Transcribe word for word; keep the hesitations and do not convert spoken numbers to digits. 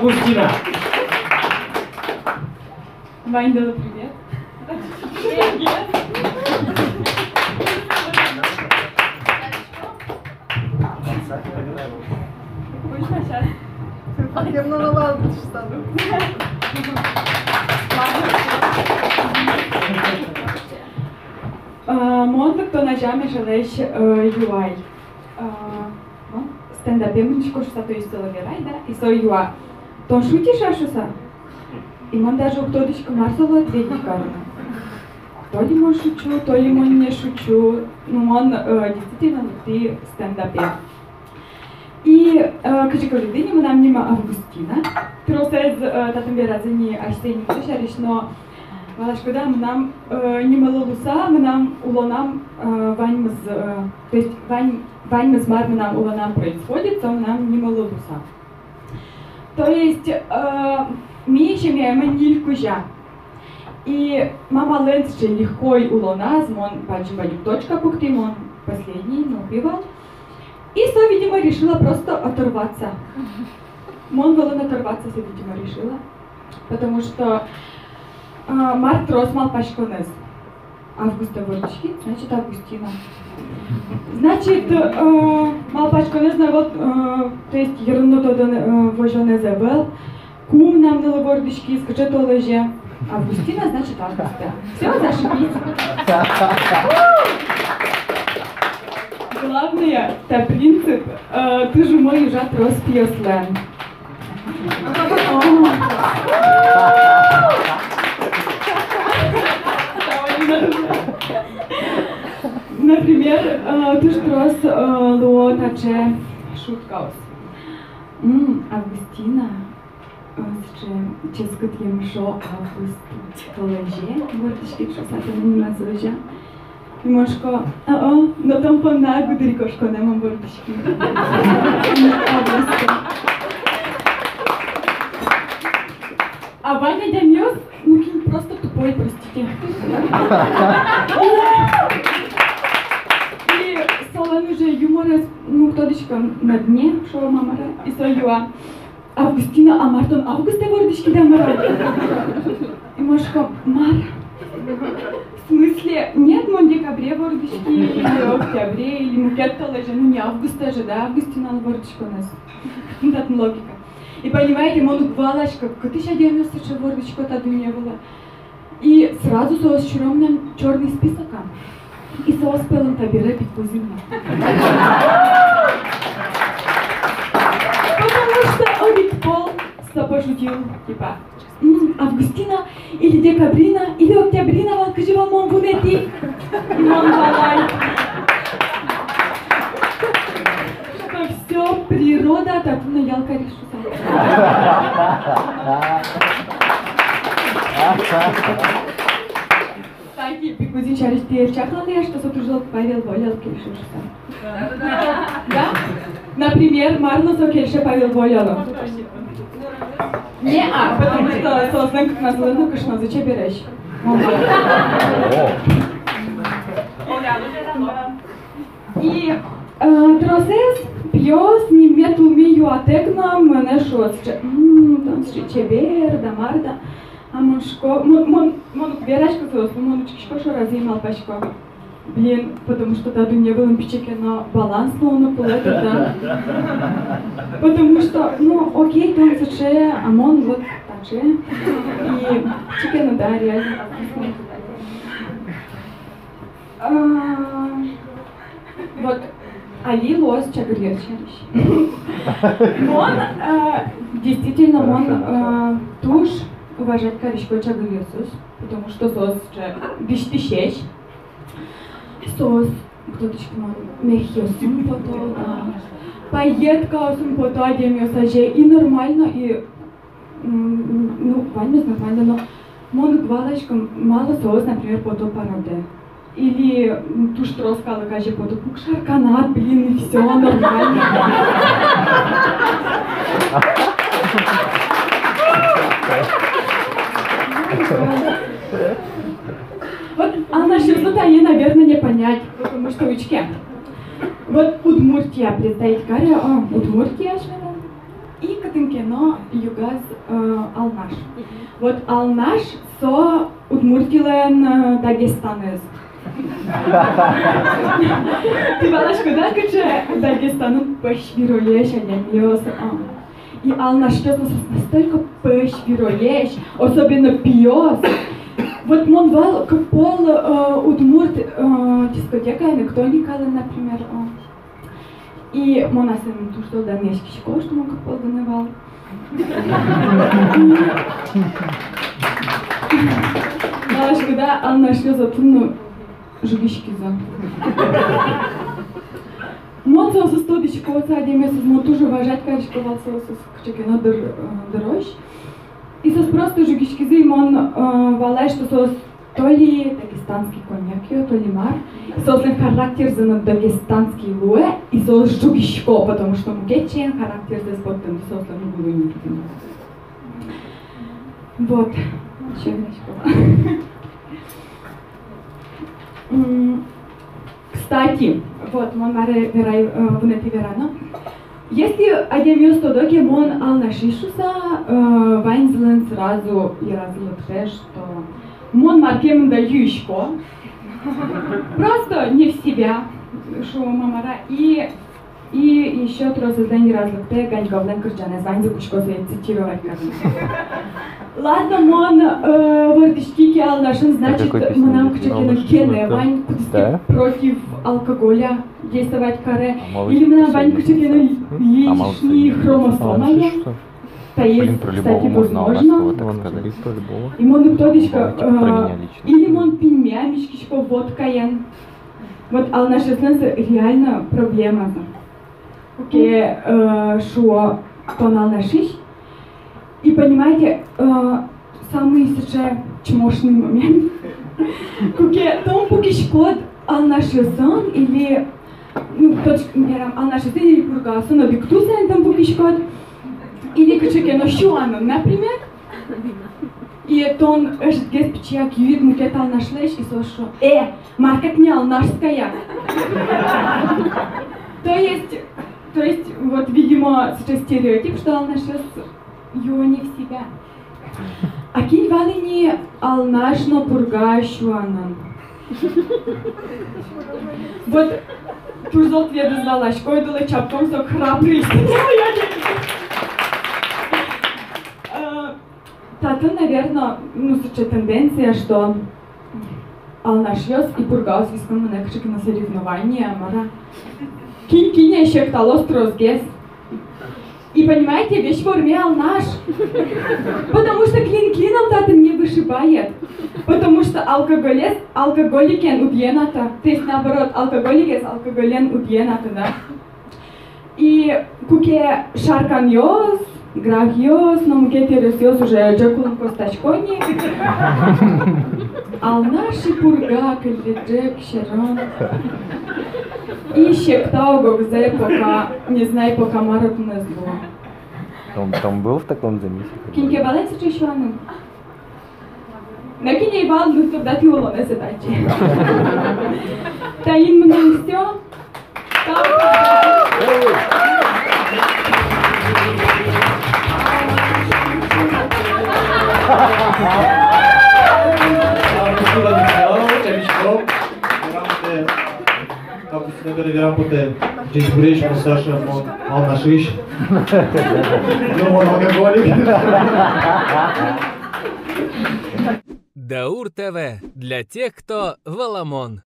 Августина. Ваньдылы привет. Э, мон лыктон азям эшелэсь, э, юай. А, ну, стендапе мынӥсько шуса, то есть солы верай, да, и со юа: «Тон шутишь-а?» — шуса. И мон даже уг тодӥськы, мар солы ответить карыны. То ли мон шучу, то ли мон не шучу. Ну, мон, э, действительно лыктӥ стендапе. И, э, кызьы ке лыдӟи ни, мынам ниме Августина. Тросэз, э, татын веразы ни асьсэ нимзы сярысь, но валасько да, мынам, э, нимылы луыса, мынам улонам, э, ваньмыз, э, то есть вань-, ваньмыз, мар мынам улонам происходит, со мынам нимылы луыса. То есть, э, ми семьяямы ньыль кузя. И мамалэн сыӵе лихой улоназ, мон бадӟым-бадӟым точка пуктӥ, мон последний, нылпи вал. И со, видимо, решила просто оторваться. Мон вылын оторваться со, видимо, решила. Потому что, а, мар трос малпаськонэз. Августэ вордӥськи, значит, Августина. Значит, э, малпаськонэз но вот, э, то есть йырын но тодон, э, возёнэз ӧвӧл. Ку мынам нылы вордӥськиз, кыӵе толэзе? Августина, значит, Августа. Всё, зашибись. Главное, та принцип, э, туж умой ужа трос пиослэн. Например, э, туж трос, э, луо таӵе шуткаос. М, Августина. Сыӵе ческыт емышо Август толэзе вордӥськид шуса, тон мынам озьы. И мон шуисько: «О-о, но тон понна гудырикошконэ мон вордӥськи». Август. А вань адямиос, ну, кин просто тупой, простите. И солэн уже юморез, ну, тодӥсько, на дне, шуом-а, мар-а, и со юа: «Августина, а мар, тон августэ вордӥськид-а, мар-а?» И мон шуисько: «Мар? В смысле? Нет, мон декабре вордӥськи, или октябре, или мукет толэзе, ну, не августэ же, да, Августиналы вордӥськонэз». Ну, татын логика. И понимаете, мон уг валаськы, кытысь адямиос сыӵе вордӥсько та дунне вылэ. И сразу соос сюро мынам чёрный списокам. И соос пӧлын табере Пикузин но. Потому что одӥг пол со пошутил, типа: «М, Августина или Декабрина, или Октябрина вал, кызьы вал мон вунэтӥ?» И мон валай, что всё, природа татын но ял кариз шуса. Кстати, Пикузин сярысь тӥ ӧд чаклалэ-а, что со туж зол Павел Волялы кельше шуса? Да? Например, марлы со кельше Павел Волялы? Не-а, потому что соослэн кыкназылэн но кышнозы чебересь. И, э, тросэз пиос нимме-тулме юатэк но мынэ шуо сыӵе: «М, тон сыӵе чебер да, мар да». А мон шуисько, мон, мон, мон уг вераськы соослы, мон учкисько шоразы и малпасько: «Блин, потому что та дунне вылын пичи ке но баланс луыны кулэ, да». Потому что, ну, окей, тон сыӵе, а мон вот таӵе. И пичи ке но, да, реально баланс луыны кулэ. А, вот али луоз чагыръёс сярысь. Мон, а, действительно, мон, а, туж уважать карисько чагыръёсыз, потому что соос же дӥсьтӥсесь. Соос, кто дӥськем, мехъёсын пото, а, пайеткаосын пото адямиос азе, и нормально, и М, ну, ваньмыз нормально, но мон уг валаськы, малы соос, например, пото парадэ. Или, м, туж трос калык азе пото пукшар канат, блин, и всё, нормально. Вот, а насчёт, ну, тае, наверное, не понять, потому что, учке. Вот Удмуртия представить каре, а, Удмуртия, и Тӥни ке но югаз, э, Алнаш. Вот Алнаш со Удмуртилэн, э, Дагестанэз. Тӥ валаськоды-а, кыӵе Дагестанын пӧсь вироесь адямиос, а? И Алнашъёс но соос настолько пӧсь вироесь, особенно пиос. Вот мон вал кык пол, э, удмурт, э, дискотекаын, «Электроникалэн», например, а. И мон аслым туж зол данъяськисько, что мон кык пол гинэ вал. Валаськоды-а, алнашъёс отын но жугиськизы. Мон соосыз тодӥсько, со адямиосыз, мон туж уважать карисько вал соосыз кыӵе ке но дыр-, э, дырозь. И соос просто жугиськизы, и мон, э, валай, что соос то ли дагестанский коньякъё, то ли мар. Соослэн характерзы но дагестанский луэ, и соос жугисько, потому что мукет сямен характерзэс поттыны соослэн уг луы ни. Вот. Ещё верасько. М, кстати, вот, мон мар верай, э, вунэтӥ вераны. Если адямиос тодо ке, мон Алнашысь шуыса, э, ваньзылэн сразу йыразы лыктэ, что мон мар ке мында юисько. Просто не в себя, шуом-а, мар-а. И, и ещё тросэзлэн йыразы лыктэ Ганьковлэн кырӟанэз, ваньзы кутско сое цитировать карыны. Ладно, мон, э, вордӥськи ке Алнашын, значит, мынам кыӵе ке но генэ вань, кудӥз ке против алкоголя действовать каре. Или мынам вань кыӵе ке но лишний хромосомае. Таиз, кстати, возможно. И мон уг тодӥськы, э, или мон пиньме амиськисько водкаен. Вот алнашъёслэн со реально проблемазы. Куке, э, шуо, тон Алнашысь. И понимаете, э, самый сыӵе чмошный момент. Куке тон пукиськод Алнашъёсын или, ну, точно, верам, Алнашъёсын или Пургаосын, одӥг ту сямен тон пукиськод, или кыӵе ке но сюанын, например. И тон ӧжытгес пичияк юид мукет алнашлэсь, и соос шуо: «Э, мар ке тӥни алнашская». То есть, то есть, вот, видимо, сыӵе стереотип, что алнашъёс юо не в себя. А кин вал ини Алнаш но Пурга сюанын? Вот туж зол тӥледыз валасько, ойдолэ чапком со храпрись. Э, татын, наверно, ну, сыӵе тенденция, что алнашъёс и Пургаос вискын мынэ кыӵе ке но соревнование, мар-а. Кин кинэ секталоз тросгес. И понимаете, весь ворме Алнаш. Потому что клин клином татын не вышибает. Потому что алкоголез алкоголикен уд йӧнаты. То есть, наоборот, алкоголикез алкоголен уд йӧнаты, да. И куке шарканъёс, грахъёс но мукет ёросъёс уже ӝӧк улын костасько ни, Алнаш и Пурга кылле ӝӧк сьӧрын. И секта ог-огзэ пока, не знаю, пока мар отын ӧз луы. Тон, тон был в таком замесе? Кин ке вал-а сыӵе сюанын? Нокин ӧй вал, ну тогда тӥ улонэз ӧд адӟе. Таин мынам всё. Тау. Как бы всегда верам потэ, ӟечбуресь, мон Саша, мон Алнашысь. Но мон алкоголик. Даур ТВ, для тех, кто валамон.